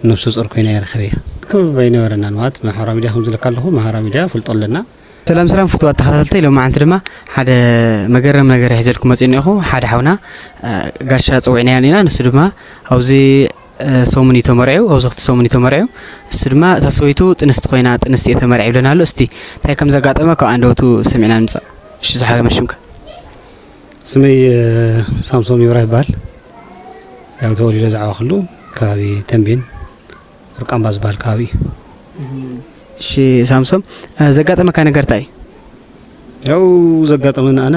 ነብሰ ጾር ኮይና ይረኸበያ። ክብ ኣይነበረና ንዋት ማሕበራዊ ሚድያ ከም ዝለካ ኣለኹ፣ ማሕበራዊ ሚድያ ፍልጦ ኣለና። ሰላም ሰላም ፍትዋት ተኸታተልቲ፣ ሎማዓንቲ ድማ ሓደ መገረም ነገር ሒዘልኩም መፂእ እኒኹ። ሓደ ሓውና ጋሻ ፀዊዕናዮ ኢና። ንሱ ድማ ኣብዚ ሰሙን እዩ ተመርዕዩ፣ ኣብዚ ክልተ ሰሙን እዩ ተመርዕዩ። እሱ ድማ እታ ሰበይቱ ጥንስቲ ኮይና፣ ጥንስቲ እየ ተመርዕዩ ይብለና ኣሎ። እስቲ እንታይ ከም ዘጋጠመ ካብ ኣንደበቱ ሰሚዕና ንምፃእ። እሺ ዝሓወይ መሽምካ። ስመይ ሳምሶም ይብራ ይበሃል። ያው ተወሊደ ዝዓበኹሉ ከባቢ ተንቤን ወርቃምባ ዝበሃል ከባቢ እዩ። እሺ ሳምሶም፣ ዘጋጠመካ ነገር እንታይ እዩ? ያው ዘጋጠመኒ ኣነ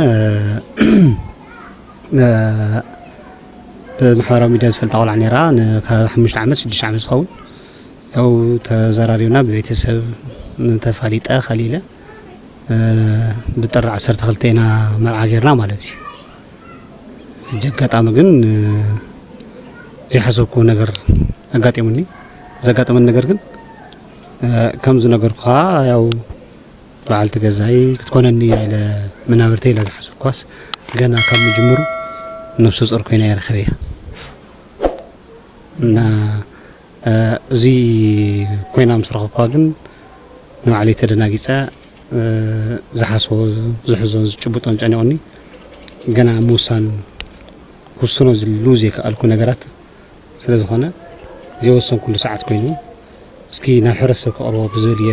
ብማሕበራዊ ሚድያ ዝፈልጣ ቆልዓ ነይራ። ንካብ ሓሙሽተ ዓመት ሽዱሽተ ዓመት ዝኸውን ያው ተዘራሪብና ብቤተሰብ ተፋሊጠ ከሊለ ብጥሪ ዓሰርተ ክልተ ኢና መርዓ ጌርና ማለት እዩ። ሕጂ ኣጋጣሚ ግን ዘይሓሰብኩ ነገር ኣጋጢሙኒ። ዘጋጠመኒ ነገር ግን ከም ዝነገርኩኻ ያው በዓልቲ ገዛይ ክትኮነኒ ኢለ መናብርተይ ኢለ ዝሓሰብኳስ ገና ካብ ምጅምሩ ነብሰ ጾር ኮይና ይረኸበያ እና እዚ ኮይና ምስ ረኸብኳ ግን ንባዕለይ ተደናጊጸ። ዝሓስቦ ዝሕዞን ዝጭብጦን ጨኒቑኒ ገና ምውሳን ክውስኖ ዝሉ ዘይከኣልኩ ነገራት ስለ ዝኾነ ዘይወሰንኩሉ ሰዓት ኮይኑ እስኪ ናብ ሕብረተሰብ ከቕርቦ ብዝብል እየ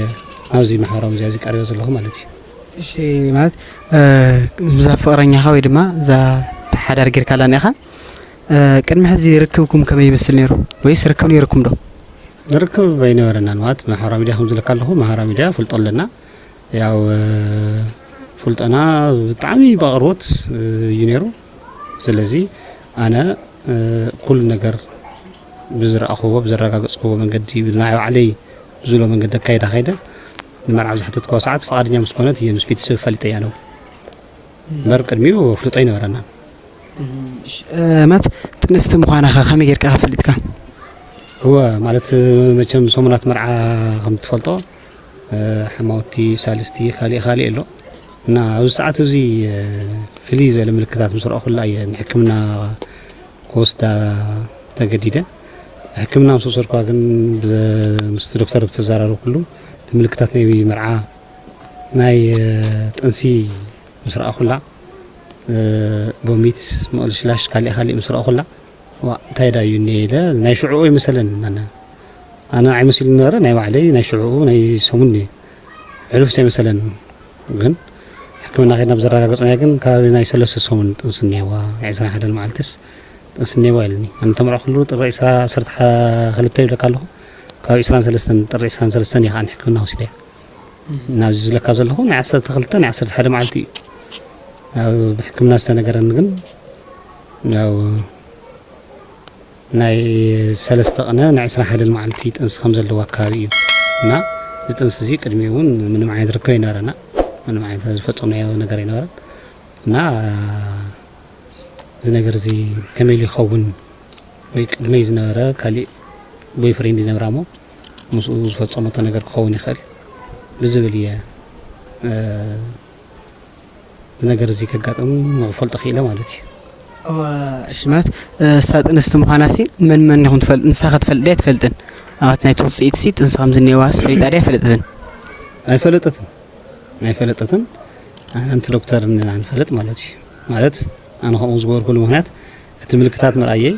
ናብዚ ማሕበራዊ ሚድያ እዚ ቀሪበ ዘለኹ ማለት እዩ። እሺ፣ ማለት እዛ ፍቕረኛኻ ወይ ድማ እዛ ብሓዳር ጌርካላ እኒኻ ቅድሚ ሕዚ ርክብኩም ከመይ ይመስል ነይሩ? ወይስ ርክብ ነይርኩም ዶ? ርክብ ኣይነበረናን። ማለት ማሕበራዊ ሚድያ ከም ዝለካ ኣለኹ፣ ማሕበራዊ ሚድያ ፍልጦ ኣለና። ያው ፍልጦና ብጣዕሚ ብኣቕርቦት እዩ ነይሩ። ስለዚ ኣነ ኩሉ ነገር ብዝረኣኽዎ ብዘረጋገፅክዎ መንገዲ ብናይ ባዕለይ ብዝብሎ መንገዲ ኣካይዳ ከይደ ንመርዓ ብዝሓተትክዋ ሰዓት ፍቓደኛ ምስ ኮነት እየ ምስ ቤተሰብ ኣፋሊጠያ ነው። እምበር ቅድሚኡ ፍልጦ ኣይነበረናን። ማለት ጥንስቲ ምዃናኸ ከመይ ጌርካ ፈሊጥካ? እወ፣ ማለት መቸም ሰሙናት መርዓ ከም ትፈልጦ ሓማውቲ ሳልስቲ ካሊእ ካሊእ ኣሎ እና ኣብዚ ሰዓት እዚ ፍልይ ዝበለ ምልክታት ምስ ረኣኹላ እየ ንሕክምና ክወስዳ ተገዲደ። ሕክምና ምስ ወሰድኳ ግን ምስቲ ዶክተር ብተዘራረብኩሉ እቲ ምልክታት ናይ መርዓ ናይ ጥንሲ ምስ ረኣኹላ ቦሚት ምቕልሽላሽ ካሊእ ካሊእ ምስ ረኣኹላ ዋ እንታይ ዳዩ እኒአ ኢለ ናይ ሽዕኡ ይመሰለኒ ኣነ ኣነ ኣይመሲሉ ነበረ ናይ ባዕለይ ናይ ሽዕኡ ናይ ሰሙን ሕሉፍ ኣይመሰለኒ ግን ሕክምና ከይድና ብዘረጋገፅናዮ ግን ከባቢ ናይ ሰለስተ ሰሙን ጥንሲ እኒአዋ ናይ ዕስራን ሓደን መዓልትስ ጥንሲ እኒአዋ ኢለኒ ኣነ ተመርዕኹሉ ጥሪ ዕስራ ዓሰርተ ክልተ ይብለካ ኣለኹ ካብ ዕስራን ሰለስተን ጥሪ ዕስራን ሰለስተን እየ ከዓ ንሕክምና ወሲደያ ናብዚ ዝለካ ዘለኹ ናይ ዓሰርተ ክልተ ናይ ዓሰርተ ሓደ መዓልቲ እዩ ኣብ ሕክምና ዝተነገረኒ ግን ያው ናይ ሰለስተ ቅነ ናይ ዕስራን ሓደን መዓልቲ ጥንሲ ከም ዘለዎ ኣካባቢ እዩ እና እዚ ጥንሲ እዚ ቅድሚ እውን ምንም ዓይነት ርክብ ኣይነበረና ምንም ዓይነት ዝፈፀምናዮ ነገር ኣይነበረን እና እዚ ነገር እዚ ከመይ ኢሉ ይኸውን ወይ ቅድመይ ዝነበረ ካሊእ ቦይፍሬንድ ይነብራ እሞ ምስኡ ዝፈፀመቶ ነገር ክኸውን ይኽእል ብዝብል እየ እዚ ነገር እዚ ከጋጥም ንክፈልጦ ክኢለ ማለት እዩ። እሺ ማለት እሳ ጥንስቲ ምዃናሲ መን መን ኢኹም ትፈልጥ ንሳ ከትፈልጥ ድያ ትፈልጥን ኣብት ናይቲ ውፅኢት ሲ ጥንሲ ከም ዝኔዋስ ፈሊጣ ድያ ፈለጥትን? ኣይፈለጠትን ኣይፈለጠትን ኣንቲ ዶክተር ኢና ንፈልጥ ማለት እዩ ማለት ኣነ ከምኡ ዝገበርኩሉ ምክንያት እቲ ምልክታት ምርኣየይ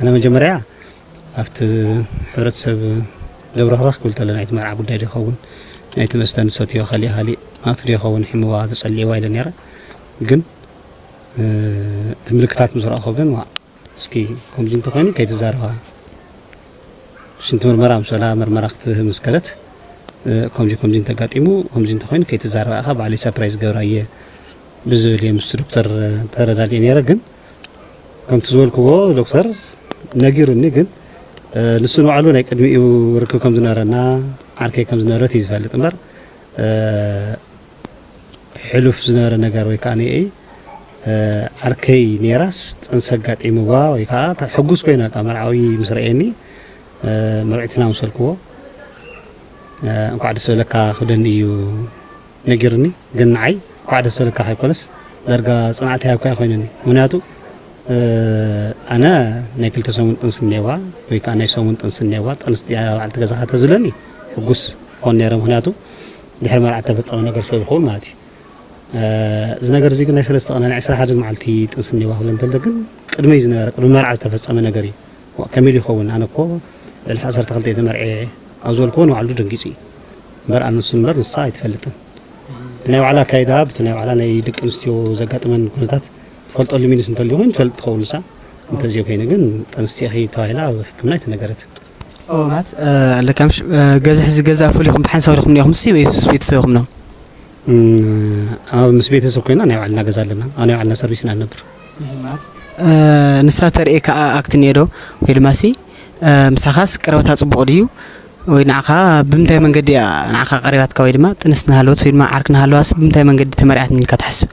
ኣነ መጀመርያ ኣብቲ ሕብረተሰብ ደብረኽረኽ ክብል ተሎ ናይቲ መርዓ ጉዳይ ዶ ይኸውን ናይቲ መስተ ንሰትዮ ካሊእ ካሊእ ናቱ ዶ ይኸውን ሕምዋ ተጸሊእዋ ኢለ ነይረ ግን እቲ ምልክታት ምስ ረኣኹ ግን ዋ እስኪ ከምዚ እንተኾይኑ ከይትዛረባ ሽንቲ ምርመራ ምስ በላ ምርመራ ክትህብ ምስ ከለት ከምዚ ከምዚ እንተጋጢሙ ከምዚ እንተኾይኑ ከይትዛረባ ኢኻ ባዕለይ ሳፕራይዝ ገብራ እየ ብዝብል እየ ምስቲ ዶክተር ተረዳዲእ ነይረ ግን ከምቲ ዝበልክዎ ዶክተር ነጊሩኒ ግን ንሱ ንባዕሉ ናይ ቅድሚኡ ርክብ ከም ዝነበረና ዓርከይ ከም ዝነበረት እዩ ዝፈልጥ እምበር ሕሉፍ ዝነበረ ነገር ወይ ከዓ ንኤይ ዓርከይ ነይራስ ጥንሲ ኣጋጢምዋ ወይ ከዓ ሕጉስ ኮይነ በቃ መርዓዊ ምስ ረኣየኒ መርዒትና ምስ በልክዎ እንኳዕ ደስ በለካ ክብደኒ እዩ ነጊርኒ ግን ንዓይ እንኳዕ ደስ በለካ ከይኮነስ ዳርጋ ፅንዓት ይሃብካ እዩ ኮይኑኒ ምክንያቱ ኣነ ናይ ክልተ ሰሙን ጥንሲ እኒአዋ ወይ ከዓ ናይ ሰሙን ጥንሲ እኒአዋ። ጥንስቲ ባዕልቲ ገዛኻ ተዝብለኒ ሕጉስ ክኾን ነይረ። ምክንያቱ ድሕሪ መርዓ ተፈጸመ ነገር ስለ ዝኸውን ማለት እዩ። እዚ ነገር እዚ ግን ናይ ሰለስተ ቀን ናይ ዕስራ ሓደን መዓልቲ ጥንሲ እኒአዋ ክብለ እንተሎ ግን ቅድመይ ዝነበረ ቅድሚ መርዓ ዝተፈጸመ ነገር እዩ። ከመይ ኢሉ ይኸውን? ኣነ እኮ ልዕሊ ዓሰርተ ክልተ ተመርዕየ ኣብ ዝበልክዎ ንባዕሉ ደንጊጹ እዩ። እምበር ኣነሱ እምበር ንሳ ኣይትፈልጥን። ብናይ ባዕላ ኣካይዳ፣ ብቲ ናይ ባዕላ ናይ ደቂ ኣንስትዮ ዘጋጥመን ኩነታት ትፈልጠሉ ሚኒስ እንተልዩ ኮይኑ ትፈልጥ ትኸውን ንሳ። እንተዚዮ ኮይኑ ግን ጠንስቲ ኢኺ ተባሂላ ኣብ ሕክምና ኣይተነገረትን። ኦ፣ ማለት፣ እ፣ ኣለካ ምሽ፣ እ፣ ገዛ፣ ሕዚ ገዛ ፍሉይኹም ብሓንሳብ ዲኹም እኒኦኹም ሲ ወይስ ቤተሰብኹም ነው? እም፣ ኣብ ምስ ቤተሰብ ኮይና ናይ ባዕልና ገዛ ኣለና። ኣብ ናይ ባዕልና ሰርቪስ ኢና ንነብር። ማለት፣ እ፣ ንሳ ተርእየካ ኣክት እኒኦ ዶ? ወይ ድማ ሲ፣ እ፣ ምሳኻስ ቀረበታ ጽቡቕ ድዩ? ወይ ንዓኻ ብምንታይ መንገዲ እያ ንዓኻ ቀሪባትካ? ወይ ድማ ጥንስ እናሃለወት ወይ ድማ ዓርኪ እናሃለዋስ ብምንታይ መንገዲ ተመርዕያትኒ ኢልካ ትሓስብ?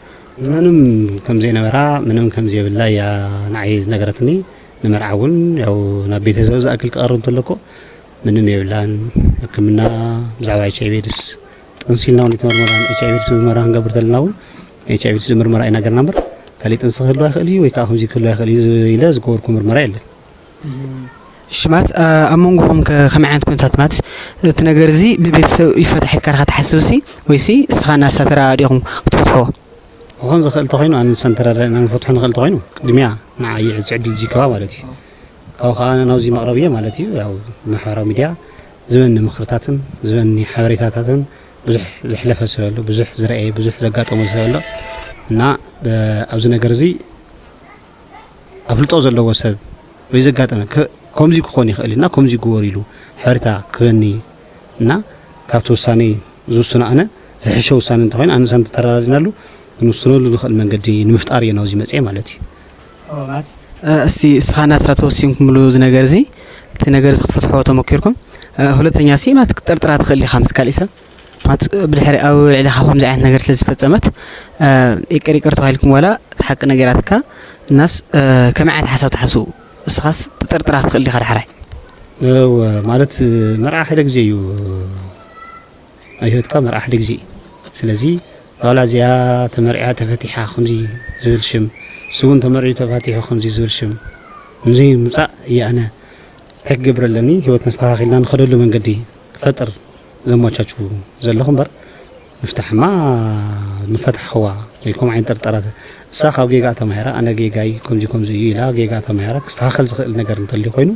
ምንም ከም ዘይነበራ፣ ምንም ከም ዘይብላ እያ ንዓይ ዝነገረትኒ። ንመርዓ እውን ያው ናብ ቤተሰብ ዝኣክል ክቐርብ እንተሎ እኮ ምንም የብላን። ሕክምና ብዛዕባ ኤች ኣይ ቪ ኤድስ ጥንሲ ኢልና እውን ኣይተመርመራን። ኤች ኣይ ቪ ኤድስ ምርመራ ክንገብር ተለና እውን ኤች ኣይ ቪ ኤድስ ምርመራ ኣይነገርና እምበር ካሊእ ጥንሲ ክህልዋ ይኽእል እዩ ወይ ከዓ ከምዚ ክህልዋ ይኽእል እዩ ኢለ ዝገበርኩ ምርመራ የለን። እሺ፣ ማለት፣ አ፣ ኣብ መንጎኹም ከ ከመይ ዓይነት ኩነታት፣ ማለት፣ እቲ ነገር እዚ ብቤተሰብ ይፈታሕ ኢልካ ዲኻ ትሓስብ ሲ ወይሲ ንስኻ እና ንሳ ተረዳዲእኹም ክትፈትሕዎ? ክኾን ዝኽእል ተኾይኑ፣ ኣነ ንሳን ተረዳዲእና ንፈትሖ ንኽእል ተኾይኑ፣ ቅድሚያ ንዓ ይዕዝ ዕድል ዝይከባ ማለት እዩ። ካብኡ ከዓ ናብዚ መቕረብ እየ ማለት እዩ። ያው ማሕበራዊ ሚድያ ዝበኒ ምኽርታትን ዝበኒ ሓበሬታታትን ብዙሕ ዘሕለፈ ሰብ ኣሎ፣ ብዙሕ ዝረኣየ፣ ብዙሕ ዘጋጠሞ ሰብ ኣሎ እና ብ-፣ ኣብዚ ነገር እዚ ኣፍልጦ ዘለዎ ሰብ ወይ ዘጋጠመ ከ-፣ ከምዚ ክኾን ይኽእል እና ከምዚ ግበር ኢሉ ሓበሬታ ክበኒ እና ካብቲ ውሳኔ ዝውስኖ ኣነ ዝሕሸ ውሳኔ እንተኾይኑ ኣነ ንሳን ተተረዳዲናሉ ክንውስነሉ ንኽእል መንገዲ ንምፍጣር እየ ናብዚ መፅየ ማለት እዩ። ኦ፣ ማለት፣ እ፣ እስቲ እስኻ ናሳ ተወሲንኩምሉ እዚ ነገር እዚ፣ እቲ ነገር እዚ ክትፈትሕዎ ተመኪርኩም፣ እ፣ ሁለተኛ ሲ ማለት ክትጠርጥራ ትኽእል ኢኻ ምስ ካሊእ ሰብ። ማለት ብድሕሪ ኣብ ልዕሊኻ ከምዚ ዓይነት ነገር ስለ ዝፈጸመት፣ እ፣ ይቅር ይቅር ተባሂልኩም ዋላ እቲ ሓቂ ነገራትካ እናስ፣ እ፣ ከመይ ዓይነት ሓሳብ ትሓስቡ? እስኻስ ትጥርጥራ ክትኽእል ዲኻ ዳሕራይ? እወ፣ ማለት መርዓ ሓደ ግዜ እዩ። ኣብ ህይወትካ መርዓ ሓደ ግዜ እዩ። ስለዚ ዋላ እዚኣ ተመርዕያ ተፈቲሓ ከምዚ ዝብል ሽም፣ እሱ እውን ተመርዕዩ ተፋቲሑ ከምዚ ዝብል ሽም፣ ንዘይ ምምጻእ እየ ኣነ እንታይ ክገብር ኣለኒ? ህይወት ነስተኻኺልና ንኸደሉ መንገዲ ክፈጥር ዘመቻቹ ዘለኹ እምበር፣ ምፍታሕማ ምፈታሕኽዋ ወይ ከምኡ ዓይነት ጥርጠራት። እሳ ካብ ጌጋ ተማሂራ፣ ኣነ ጌጋይ ከምዚ ከምዚ እዩ ኢላ፣ ጌጋ ተማሂራ፣ ክስተኻኸል ዝኽእል ነገር እንተልዩ ኮይኑ፣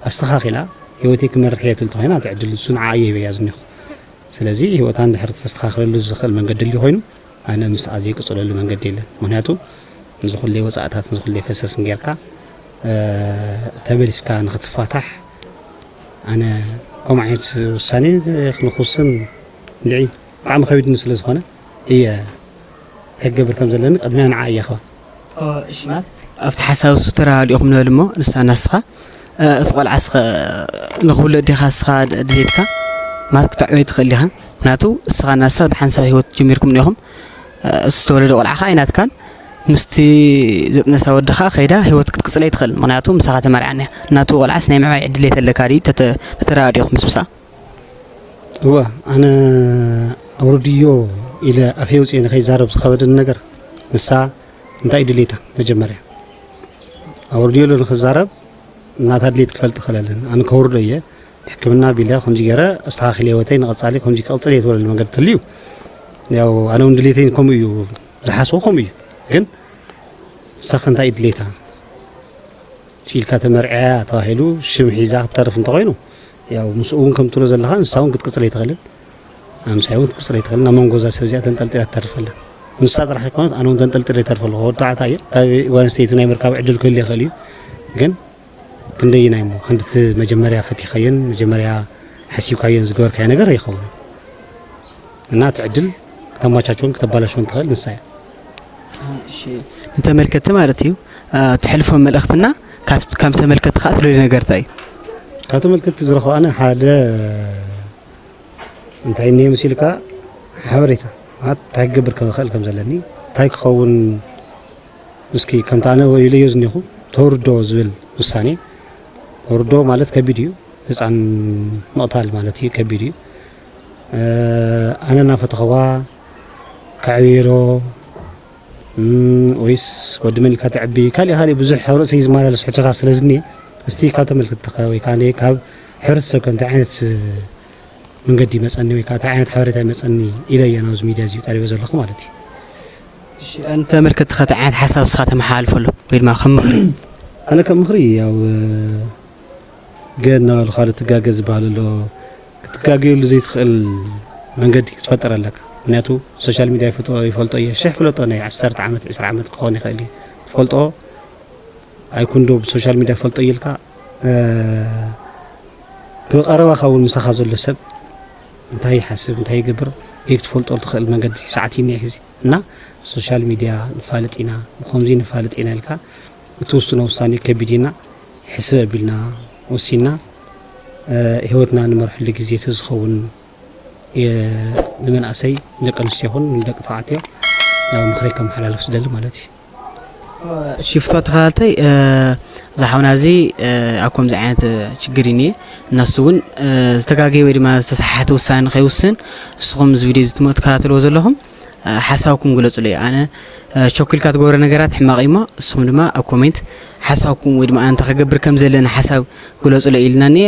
ኣስተኻኺላ፣ ህይወተይ ክመርሕ እየ ትብል ተኾይና፣ እቲ ዕድል ንሱ ንዓ እየ ሂበያ ዝኒኹ። ስለዚ ህይወታ እንድሕር ተስተኻኽለሉ ዝኽእል መንገዲ ልዩ ኮይኑ፣ ኣነ ምስኣ ዘይቅጽለሉ መንገዲ የለን። ምኽንያቱ፣ እዚ ኩለይ ወጻእታት፣ እዚ ኩለይ ፈሰስን ጌርካ፣ እ፣ ተመሊስካ ንኽትፋታሕ፣ ኣነ ከምኡ ዓይነት ውሳኔ ንኽውስን እንድዒ ብጣዕሚ ከቢድኒ ስለ ዝኾነ እየ፣ እንታይ ክገብር ከም ዘለኒ ቅድሚያ ንዓ እየ ኸባ። ኦ፣ እሺ፣ ማለት ኣብቲ ሓሳብ እሱ ተረዳዲእኹም ንበል እሞ፣ ንሳ ናስኻ፣ እ፣ እቲ ቆልዓ እስኸ ንኽውለድ ዲኻ እስኻ ድ-፣ ድሌትካ? ማለት ክተዕበዮ ትኽእል ዲኻ? ምኽንያቱ እስኻ ናሳ ብሓንሳብ ህይወት ጀሚርኩም እኒኹም፣ እ፣ እሱ ዝተወለደ ቆልዓ ኸዓ ኣይናትካን፣ ምስቲ ዘጥነሳ ወዲ ኸዓ ከይዳ ህይወት ክትቅጽል ኣይትኽእልን። ምኽንያቱ ምሳኻ ተመርዓኒ እያ። ናቱ ቆልዓስ ናይ ምዕባይ ዕድል የተለካ ድዩ? ተተ-፣ ተተረዳዲእኹም ምስ ምሳኣ? እወ፣ ኣነ ኣውርድዮ ኢለ ኣፈይ ኣውፅኤ ንኸይዛረብ ዝኸበደኒ ነገር ንሳ እንታይ እዩ ድሌታ? መጀመርያ ኣውርድዮ ኢሉ ንኽዛረብ ናታ ድሌት ክፈልጥ ክኽእል ኣለኒ። ኣነ ከውርዶ እየ፣ ሕክምና ቢለ ከምዚ ገይረ ኣስተኻኺለ ህይወተይ ንቐፃሊ ከምዚ ክቕፅል እየ ትበለሉ መንገዲ ተልዩ፣ ያው ኣነ እውን ድሌተይ ከምኡ እዩ ዝሓስቦ፣ ከምኡ እዩ። ግን ንሳኸ እንታይ እዩ ድሌታ? ኢልካ ተመርዕያ ተባሂሉ ሽም ሒዛ ክትተርፍ እንተኾይኑ፣ ያው ምስኡ እውን ከም ትብሎ ዘለኻ ንሳ እውን ክትቅጽል ኣይትኽእልን፣ ኣምሳይ እውን ክትቅጽል ኣይትኽእልን። ኣብ መንጎ እዛ ሰብ እዚኣ ተንጠልጢላ ትተርፍ ኣላ። ንሳ ጥራሕ ኣይኮነት፣ ኣነ እውን ተንጠልጢለ ይተርፍ ኣለኹ። ወዲ ተባዕታይ እየ፣ ካብ ጓል ኣንስተይቲ ናይ ምርካብ ዕድል ክህሉ ይኽእል እዩ። ግን ክንደይናይ እሞ፣ ክንድቲ መጀመርያ ፈቲኸየን፣ መጀመርያ ሓሲብካዮን ዝገበርካዮ ነገር ኣይኸውንን። እና እቲ ዕድል ክተመቻችዎን ክተባላሽዎን ትኽእል ንሳ እያ። እሺ፣ ንተመልከትቲ ማለት እዩ፣ እ፣ ትሕልፎ መልእኽትና ካብ፣ ካብ ተመልከትቲ ከዓ ትደልዮ ነገር እንታይ እዩ? ካብ ተመልከትቲ ዝረኽቦ ኣነ ሓደ እንታይ እኒሀ መሲልካ ሓበሬታ፣ ማለት እንታይ ክገብር ከም እኽእል ከም ዘለኒ፣ እንታይ ክኸውን፣ እስኪ ከምቲ ኣነ ኢለዮ ዝኒኹ ተወርዶ ዝብል ውሳኔ፣ ተወርዶ ማለት ከቢድ እዩ። ህፃን ምቕታል ማለት እዩ፣ ከቢድ እዩ። እ፣ ኣነ እናፈተኽዋ ከዕብዮ ዶ፣ እም፣ ወይስ ወዲ መን ኢልካ ተዕቢ? ካሊእ ካሊእ ብዙሕ ኣብ ርእሰይ ዝመላለስ ሕቶታት ስለ ዝኒኤ፣ እስቲ ካብ ተመልከትቲ ከ ወይ ከዓ ካብ ሕብረተሰብ ከ እንታይ ዓይነት መንገዲ ይመጸኒ ወይ ከዓ እንታይ ዓይነት ሓበሬታ ይመጸኒ ኢለ እየ ናብዚ ሚድያ እዚ ቀሪበ ዘለኹ ማለት እዩ። እሺ፣ ንተመልከትቲ ከ እንታይ ዓይነት ሓሳብ እስኻ ተመሓላልፈሎም ወይ ድማ ከም ምኽሪ? ኣነ ከም ምኽሪ ያው ገና ካልእ ትጋገ ዝበሃል ኣሎ። ክትጋገየሉ ዘይትኽእል መንገዲ ክትፈጥር ኣለካ። ምክንያቱ ሶሻል ሚድያ ይፈልጦ እየ፣ ሽሕ ፍለጦ፣ ናይ ዓሰርተ ዓመት ዕስራ ዓመት ክኾን ይኽእል እዩ። ትፈልጦ ኣይኩን ዶ ብሶሻል ሚድያ ፈልጦ እየ ኢልካ ብቐረባኻ እውን ምሳኻ ዘሎ ሰብ እንታይ ይሓስብ እንታይ ይገብር ዘይክትፈልጦ ትኽእል መንገዲ ሰዓት እዩ እኒአ ሕዚ። እና ሶሻል ሚድያ ንፋለጥ ኢና፣ ብኸምዚ ንፋለጥ ኢና ኢልካ እትውስኖ ውሳኔ ከቢድ ኢና። ሕስብ ኣቢልና ወሲና ህይወትና ንመርሐሉ ግዜ ተዝኸውን ንመንእሰይ፣ ንደቂ ኣንስትዮ ይኹን ንደቂ ተባዕትዮ ናብ ምኽረይ ከመሓላልፍ ዝደሊ ማለት እዩ። እሺ ፍትዋ ተኸታተልተይ፣ እዚ ሓውና እዚ ኣብ ከምዚ ዓይነት ችግር እዩ እኒኤ። እናሱ እውን ዝተጋገየ ወይ ድማ ዝተሰሓሓተ ውሳነ ንኸይውስን ንስኹም እዚ ቪድዮ እዚ ትከታተልዎ ዘለኹም ሓሳብኩም ግለፁለይ። ኣነ ቸኩልካ ትገብሮ ነገራት ሕማቕ እዩ እሞ ንስኹም ድማ ኣብ ኮሜንት ሓሳብኩም ወይ ድማ ኣነ እንታይ ክገብር ከም ዘለኒ ሓሳብ ግለፁለይ ኢልና እኒኤ።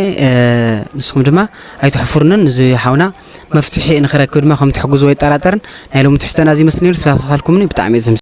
ንስኹም ድማ ኣይትሕፍሩንን። እዚ ሓውና መፍትሒ ንክረክብ ድማ ከም ትሕግዝዎ ኣይጠራጠርን። ናይ ሎሚ ትሕዝቶና እዚ ይመስል ነይሩ። ስላተኸታተልኩምኒ ብጣዕሚ እየ ዘመስግን።